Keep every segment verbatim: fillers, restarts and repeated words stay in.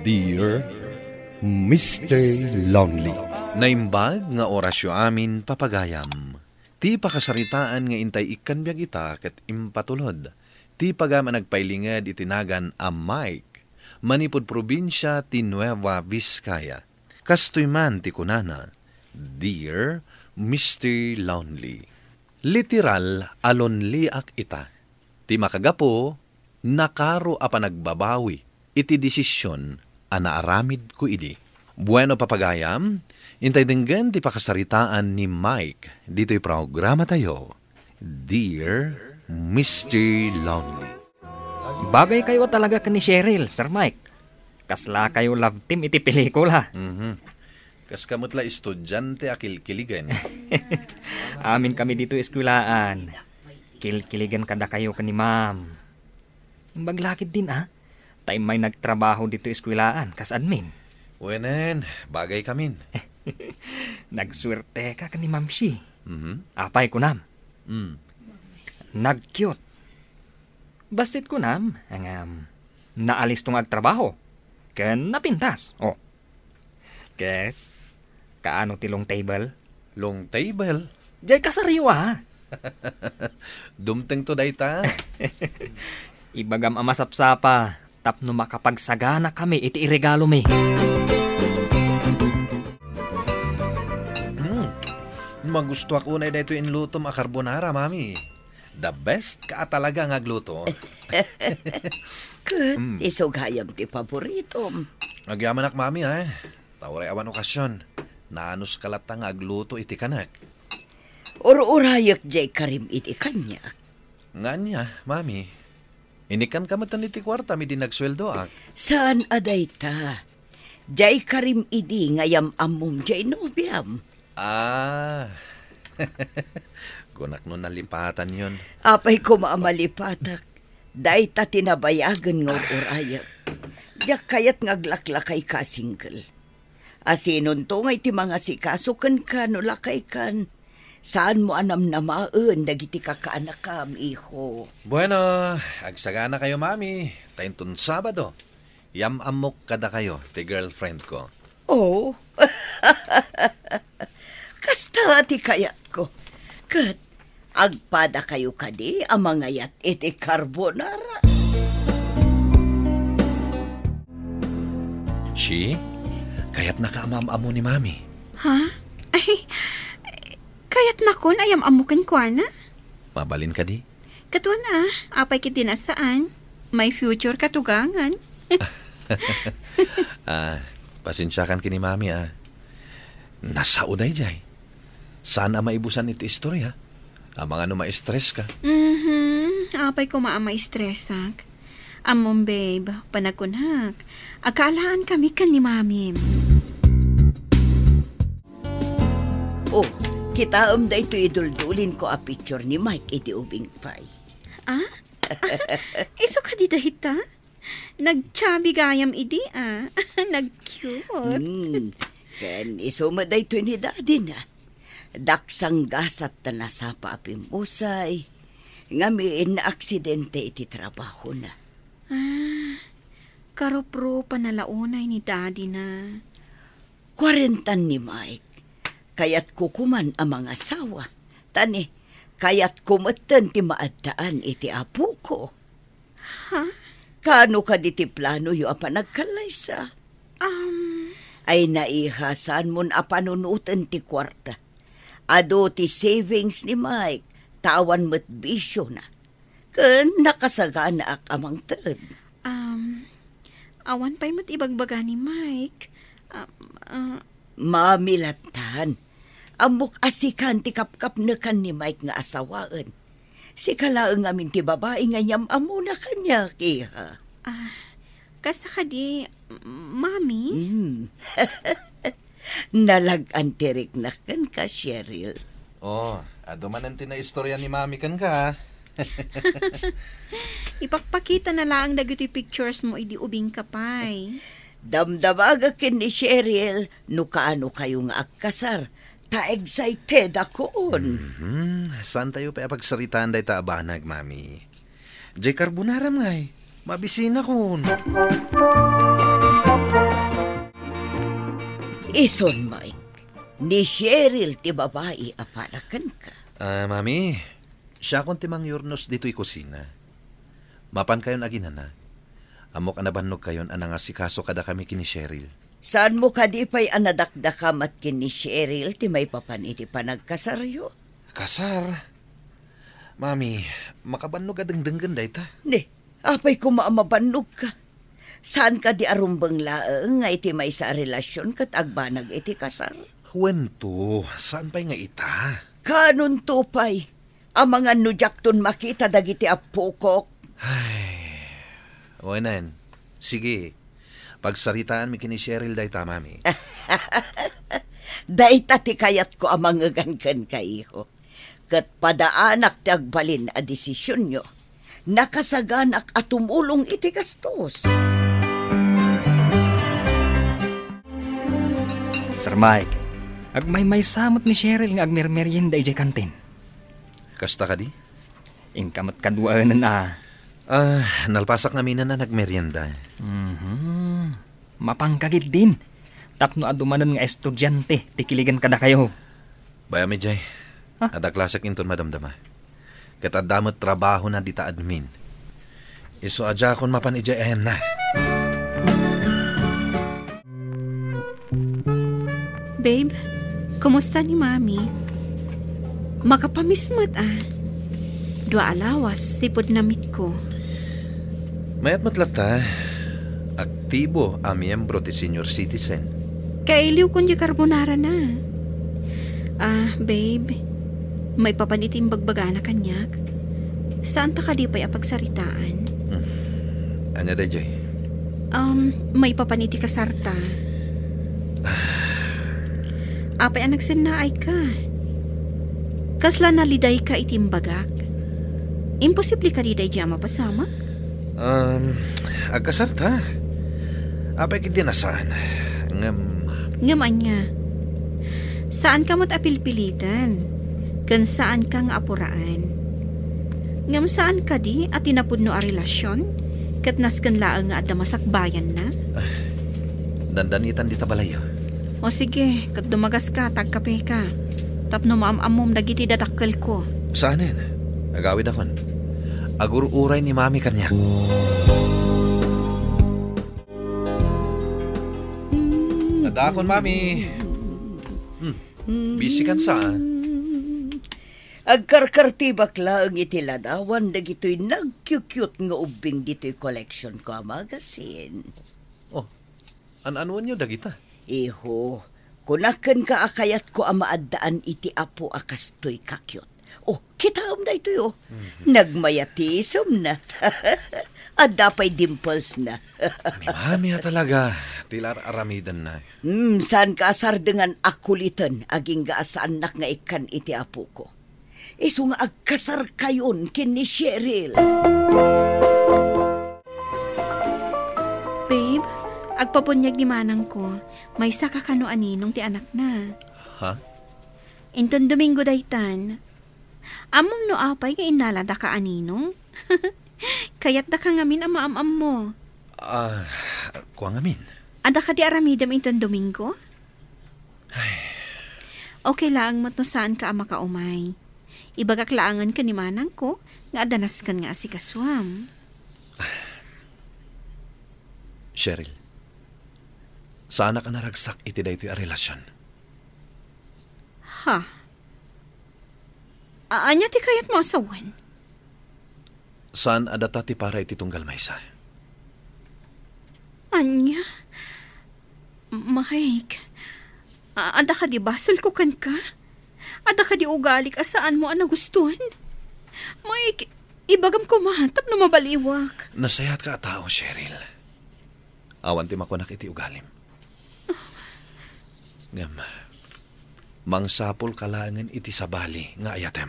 Dear Mister Lonely. Naimbag nga orasyo amin, papagayam. Ti pakasaritaan nga intay ikkan biag ita ket impatulod ti pagayam a nagpailinged iti nagan a Mike, manipud probinsia ti Nueva Vizcaya. Kastoy man ti kunana, "Dear Mister Lonely." Literal a lonely-ak ita. Ti makagapu, nakaro a panagbabawi iti desisyon a naaramidko idi. Bueno, papagayam, intay denggen ti pakasaritaan ni Mike ditoy programatayo, Dear Mister Lonely. Bagay kayo talaga ken ni Cheryl, Sir Mike. Kasla kayo love team iti pelikula. Mhm. Kas ka met la estudiante a kilkiligen. Amin kami dito eskwelaan. Kilkiligen kada kayo ken ni ma'am. Imbag lakid din, ah. Ta immay nagtrabaho dito eskwelaan, kas admin. Wenen, bagay kamin. Nagsuerte ka ken ni Ma'am Shi. Mhm. Apay kunam. Mm. Nag-cute. Bassit kunam, ngem, naalisto nga agtrabaho. Ken napintas. Oh. Ket, kaano ti long table? Long table? Jay kasariwa, ha? Dumteng to dayta. Ibagam a masapsapa, tapno makapagsagana kami iti iregalomi. Mm. Magustuak unay daytoy inlutom a carbonara, Mami. The best ka a talaga nga agluto. Ket Mm. isu gayam ti paboritom. Agyamanak, Mami, ay. Ta uray awan okasyon. Naanus ka latta nga agluto iti kanak. Ur-urayek jay karim iti kaniak. Nga ania, Mami? Inikkan ka met iti kuartam idi nagsueldoak. Saan a dayta. Jay karim idi nga yam-ammom jay nobiam. Ah. Kunak no nalipatan yon. Apay koma a malipatak. Dayta ti nabayagen nga ur-urayek. Diak kayat nga aglaklakay ka a single. Asinonto nga iti mangasikaso kenka no lakay kan? Saanmo a namnamaen dagiti kakaanakam, iho. Bueno, agsagana kayo, Mami. Ta inton Sabado, yam-ammok kada kayo ti girlfriend ko. Oh. Kasta ti kayatko. Ket agpada kayo kadi a mangayat iti carbonara. Shi, kayatna ka a maam-ammo ni Mami. Ha? Ay, kayatnakon a yam-ammo kenkuana? Mabalin kadi? Katuan a, apay ket di na saan? May future katugangan. Ah, pasensiakan ken ni Mami, ah. Nasao daydiay. Saan a maibusan iti istorya? Amangan no ma-stress ka. Mhm, apay koma a ma-stressak. Ammom, babe, panagkunak, agkaalaan kami ken ni Mamim. Oh, kitaem daytoy iduldulinko a picture ni Mike iti ubing pay. Ah? Isu kadi dayta? Nagchubby gayam idi, ah. Nag-cute. Hmm. Ken isu met daytoy ni daddy na. Daksang gasat ta nasapa a pimmusay. Ngamin, naaksidente iti trabahona. Ah, karupropa na la unay ni daddy na. Kuarentan ni Mike. Kayatko koman a mangasawa. Ta ni, kayatko metten ti maaddaan iti apoko. Ha? Kaano kadi ti planoyo a panagkallaysa? Um, Ay naiha, saanmon a panunoten ti kuarta. Adu ti savings ni Mike, ta awan met bisiona. Ken nakasaganaak a mangted. Um, awan pay met ibagbaga ni Mike. Ah, ah. Mami lattan. Ammok a sikan ti kapkapnekan ni Mike nga asawaen. Sika laeng ngamin ti babai nga inyam-ammona kaniak, iha. Ah, kasta kadi, m-, Mami? Hmm. Nalag-an ti riknak kenka, Cheryl. Oh, adu manen ti naistorya ni Mami kenka, ha? Ipakpakita na laeng dagitoy pictures mo idi ubingka pay. Damdamagek ken ni Cheryl no kaano kayo nga agkasar, ta excited akon. Mhm. Saan tayo pay a pagsaritaan dayta a banag, Mami? Jay carbonaram ngay. Mabisinakon. Isun, Mike, ni Cheryl ti babai a para kenka. Ah, Mami, siakon ti mangyurnos ditoy kusina. Mapankayon aginana. Ammok a nabannogkayon a nangasikaso kadakami ken ni Cheryl. Saanmo kadi pay a nadakdakamat ken ni Cheryl ti maipapan iti panagkasaryo? Kasar? Mami, makabannog a dengdenggen dayta. Ni, apay koma a mabannogka? Saan kadi a rumbeng laeng nga iti maysa a relasyon ket agbanag iti kasar? Wento, saan pay nga ita? Kanonto pay? Amangan no diakton makita dagiti appokok. Ay, wenen. Sige, pagsaritaanmi ken ni Cheryl dayta, Mami. Dayta ti kayatko a mangngegan kenka, iho. Ket padaanak ti agbalin a desisionyo. Nakasaganak a tumulong iti gastos. Sir Mike, agmaymaysa met ni Cheryl nga agmermerienda idiay kantin. Kasta kadi? Inka met kaduaen a. Ah, nalpasak ngamin a nagmerienda. Mhm. Mapanka ketdin. Tapno adumanen nga estudiante ti kiligen kadakayo. Bay-am idiay. Ha? Adda klasek inton madamdama. Ket adda met trabahona dita admin. Isu a diakon mapan idiay ayanna. Babe, kumusta ni Mami? Makapamiss met a. Dua a lawas ti pudno a meet ko. Mayat met latta, aktibo a miyembro ti senior citizen. Kailiwkon diay carbonara na. Ah, babe, maipapan iti imbagbagana kaniak. Saanta kadi pay a pagsaritaan? Hmm. Ania daydiay? Um, maipapan iti kasarta. Apay a nagsennaayka? Kasla nalidayka iti imbagak? Imposible kadi daydiay a mapasamak? Um, agkasarta. Apay ketdin a saan? Ngem Ngem ania? Saanka met a pilpiliten, ken saanka nga apuraen. Ngem saan kadi a ti napudno a relasyon ket nasken laeng nga adda masakbayanna? Ah, dandanitan dita balayyo. O sige, ket dumagaska, ta agkapeka. Tapno maam-ammom dagiti dadakkelko. Saanen? Agawidakon. Agur-uray ni Mami kaniak. Adakon, Mami. Hmm, busy kan sa, ah. Agkarkartibak laeng iti ladawan dagitoy nagkiukiut nga ubbing ditoy collection ko a magazine. Oh, an-anuenyo dagita? Iho, kunak kenka a kayatko a maaddaan iti apo a kastoy kakiut. Oh, kitaem daytoy, oh. Mhm. Nagmayatisemna. Adda pay dimples na. Ni Mami a talaga, ti ar-aramidenna. Hmm, saanka a sardengan a kuliten, agingga a saannak nga ikkan iti apoko. Isu nga agkasarkayon ken ni Cheryl. Babe, agpabuniag ni manangko. Maysaka kano a ninong ti anakna. Ha? Inton Domingo daytan. Ammom no apay nga innaladaka a ninong? Kayatdaka ngamin a maam-ammo. Ah, kua ngamin. Adda kadi aramidem inton Domingo? Ay. Okay laeng met no saanka a makaumay. Ibagak laengen ken ni manangko nga adda nasken nga asikasuam. Cheryl, saanak a naragsak iti daytoy a relasyon. Ha? A-, ania ti kayatmo a sawen? Saan a data ti para iti tunggal maysa? Ania? Mike, a-, adda kadi basolko kenka? Adda kadi ugalik a saanmo a nagustuan? Mike, ibagam koma tapno mabaliwak. Nasayaat ka a tao, Cheryl. Awan ti makunak iti ugalim. Ngem, mangsapulka laengen iti sabali nga ayatem.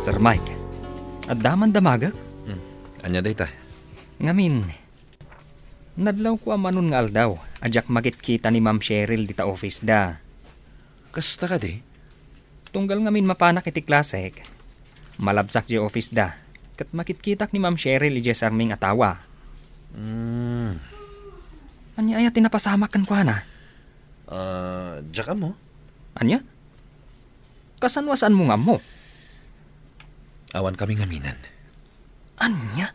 Sir Mike, adda man damagek? Hmm. Ania dayta? Ngamin, nadlawko a manon nga aldaw a diak makitkita ni Ma'am Cheryl dita office da. Kasta kadi? Tunggal ngamin mapanak iti klasek, malabsak di office da, ket makitkitak ni Ma'am Cheryl idiay sarming a tawa. Hmm, Ania aya ti napasamak kenkuana? Ah, diak ammo. Ania? Kasano a saanmo nga ammo? Awan kami ngaminen. Ania?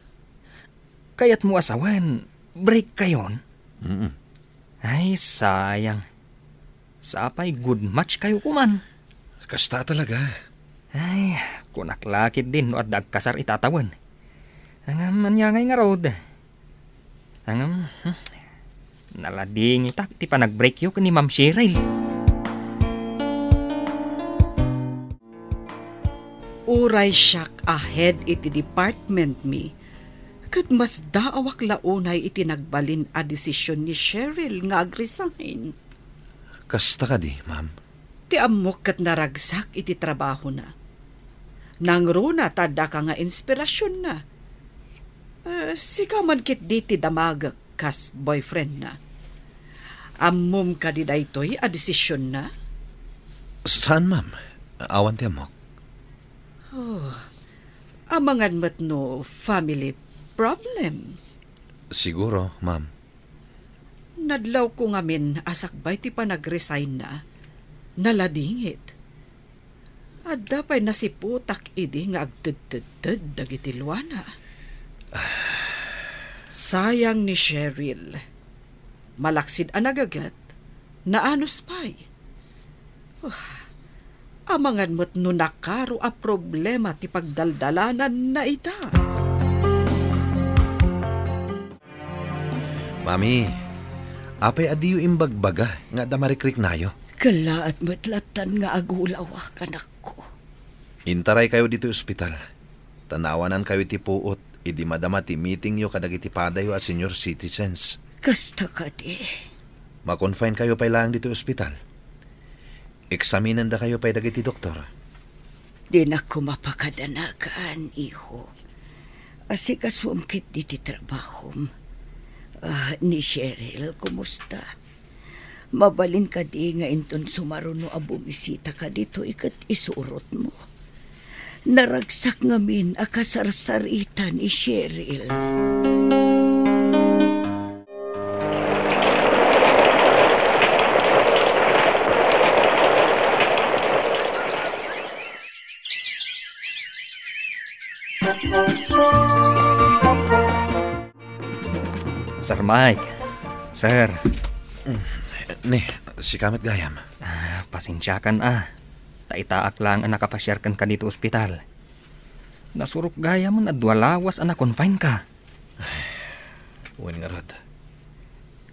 Kayatmo a sawen, break kayon? Mm. Ay, sayang. Sapay good match kayo kuman. Kasta talaga. Ay, kunak la ketdin no adda agkasar ita a tawen. Ngem ania ngay ngarud? Ngem, hmm, naladingitak ti panag-breakyo ken ni Ma'am Cheryl. Uray siak a head iti department mi, ket masdaawak la unay iti nagbalin a desisyon ni Cheryl nga ag-resign. Kasta kadi, ma'am? Ti ammok ket naragsak iti trabahona. Nangruna ta addaka nga inspirasionna. Eh, sika man ketdi ti damagek kas boyfriendna. Ammom kadi daytoy a desisionna? Saan, ma'am? Awan ti ammok. Oh, amangan met no family problem? Siguro, ma'am. Nadlawko ngamin a sakbay ti panag-resignna, naladingit. Adda pay nasiputak idi nga agtedtedted dagiti luana. Sayang ni Cheryl. Malaksid a nagaget, naanus pay. Uf, amangan met no nakaro a problema ti pagdaldalananna ita. Mami, apay a diyo imbagbaga nga adda marikriknayo? Kellaat met lattan nga agulawak, anakko. Intaraykayo ditoy ospital, ta naawanankayo iti puot idi madama ti meetingyo kadagiti padayo a senior citizens. Kasta kadi. Makonfinekayo pay laeng ditoy ospital. Eksaminendakayo pay dagiti doktor. Dinak koma pakadanagan, iho. Asikasuem ketdi ti trabahom. Ah, ni Cheryl, kumusta? Mabalin kadi nga inton sumaruno a bumisitaka ditoy ket isurotmo? Naragsak ngamin a kasarsarita ni Cheryl. Sir Mike. Sir. Ni, sika met gayam. Ah, pasensiakan a. Ta itaak laeng a nakapasiar kenka ditoy ospital. Nasurok gayam a dua lawas a na-confine ka. Wen ngarud,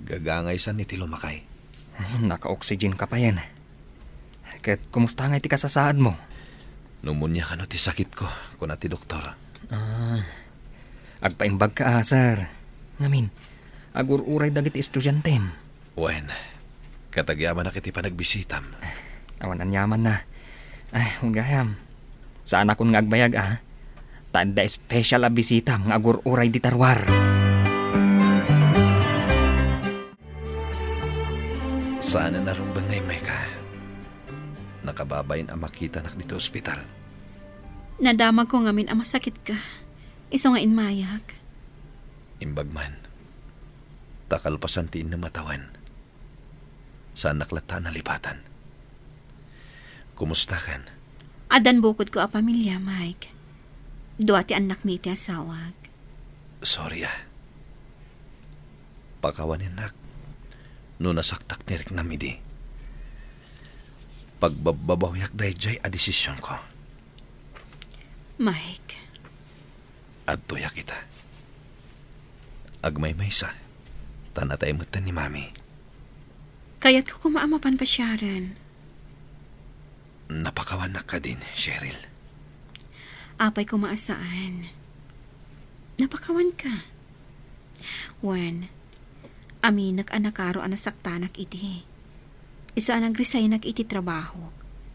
gagangaysan iti lumakay. Naka-oxygen ka payen. Ket kumusta ngay ti kasasaadmo? Pneumonia kano ti sakitko, kuna ti doktor. Ah, agpaimbagka a, sir. Ngamin, agur-uray dagiti estudiantem. Wen, ket agyamanak iti panagbisitam. Awan aniamanna. Ay, wen gayam. Saanakon nga agbayag a. Ta adda special a bisitam nga agur-uray dita ruar. Saanen a rumbeng nga immayka. Nakababain a makitanak ditoy ospital. Nadamagko ngamin a masakitka. Isu nga immayak. Imbag man. Ta kalpasan ti innem a tawen, saannak latta a nalipatan. Kumustakan? Addan bukodko a pamilia, Mike. Dua ti annakmi iti asawak. Sorry a. Pakawanennak no nasaktak ti riknam idi. Pagbabbabawiak daydiay a desisionko. Mike. Adtoyak ita. Agmaymaysa, ta natay metten ni Mami. Kayatko koma a mapan pasiaren. Napakawannak kadin, Cheryl? Apay koma a saan. Napakawanka. Wen, aminek a nakaro a nasaktanak idi. Isu a nagresignak iti trabahok,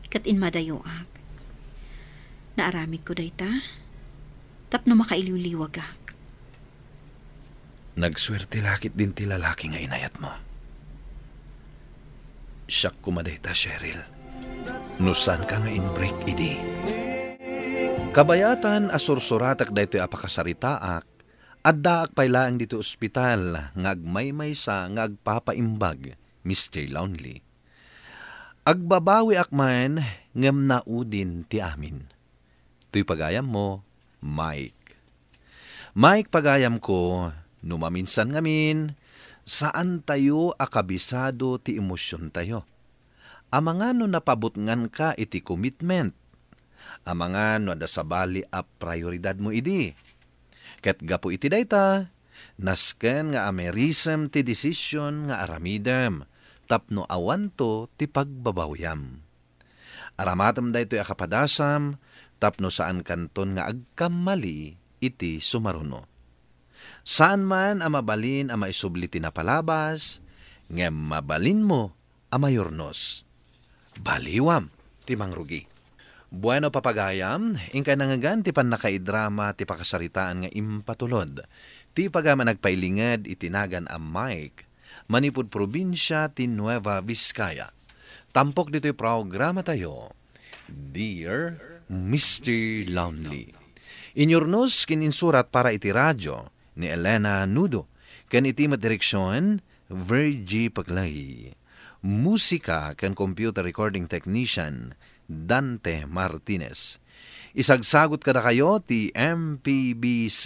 ket inmadayoak. Naaramidko dayta tapno makailiwliwagak. Nagsuerte la ketdin ti lalaki nga inayatmo. Siak koma dayta, Cheryl. No saanka nga in-break idi. Kabayatan a sursuratek daytoy a pakasaritaak, Addaak pay laeng ditoy ospital nga agmaymaysa nga agpapaimbag, Mister Lonely. Agbabawiak man ngem naudin ti amin. Toy pagayammo, Mike. Mike, pagayamko, no maminsan ngamin, saantayo a kabisado ti emosiontayo. Amangan no napabutnganka iti commitment. Amangan no adda sabali a prioridadmo idi. Ket gapu iti dayta, nasken nga amerisem ti desisyon nga aramidem tapno awanto ti pagbabawiam. Aramatem daytoy a kapadasam tapno saankanton nga agkammali iti sumaruno. Saan man a mabalin a maisubli ti napalabas, ngem mabalinmo a mayurnos. Baliwam ti mangrugi. Bueno, papagayam, inkay nangngegan ti pannakaidrama ti pakasaritaan nga impatulod ti pagayam a nagpailinged iti nagan a Mike manipud probinsia ti Nueva Vizcaya. Tampok ditoy programatayo, Dear Mister Lonely. Inyurnos ken insurat para iti radyo ni Elena Nudo, ken iti met direksyon, Virgie Paglayi. Musika ken computer recording technician, Dante Martinez. Isagsagut kadakayo ti M P B C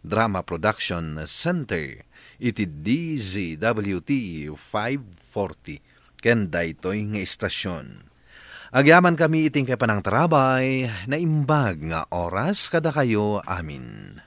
Drama Production Center iti D Z W T five forty ken daytoy nga istasyon. Agyamankami iti inkay panangtarabay, naimbag nga oras kadakayo amin.